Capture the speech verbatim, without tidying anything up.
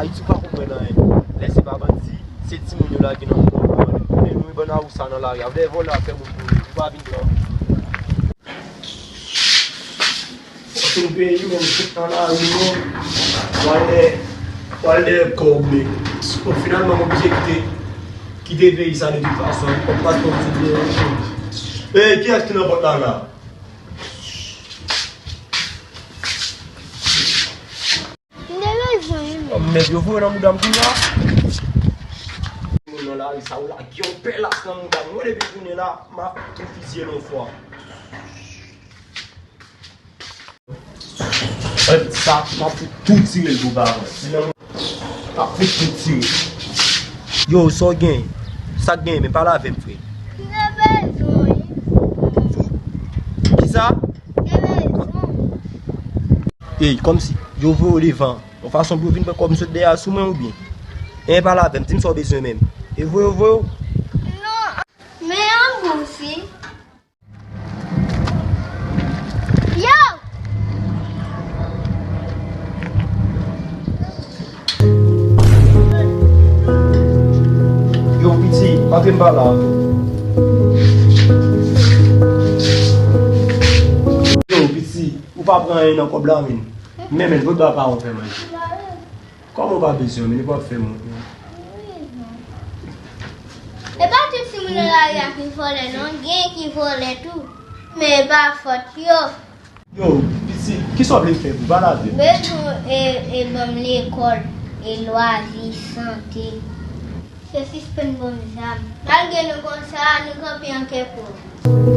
Ayiti pa konprann anyen. Lè se pa bandi, se timoun yo lage nan moto, yo mande pou tounen nou, e bann awousa nan lari a. Vle vòlè ap fè moun mouri, ou pa vin pran. Fòk nou peye menm tout nan lari nou. Pral dèyè, pral dèyè kòb, men finalman m oblije kite, kite peyi sa de tout fason. Kòb paspò m sot dèyè. Ey, kiyès ki nan pòt la la? M te bezwen wi, men. Mèd, yo voye nan mouda m kounya. Moun nan lari sa, ou lage yon pèlas nan mouda m. Mwen depi jounen la, m ap tou fizye l yon fwa. Sa, m ap fout tou tire l pou pa wè. M ap fout tou tire. Yo, sa w gen? Sa k gen? Men pale avè m, frè. M te bezwen wi. Kisa? M te bezwen. Ey, kòmsi yo voye w devan yon fason pou yo vin pran kòb m sot dèyè a sou mwen oubyen? Enben pale avè m, di m sa w bezwen menm. E voye w voye w. Non, men an gou wi. Yo! Yo, piti, antre m pa la ankò. Yo, piti, ou pa pran anyen nan kòb la, men. Men, men, vòt ba pa ou fè manje. Kòman w pa bezwen, men li p ap fè moun. E pa tout timoun nan lari a ki vòlè, non. Gen ki vòlè tou. Men e pa fòt yo. Yo, pitit, kisa w vle fè pou pale avè m? Bezwen e, e ban m lekòl, e lwazi, sante. Yo sispann ban m zam. Malgre nou konsa, nou kanpe an kè pòv.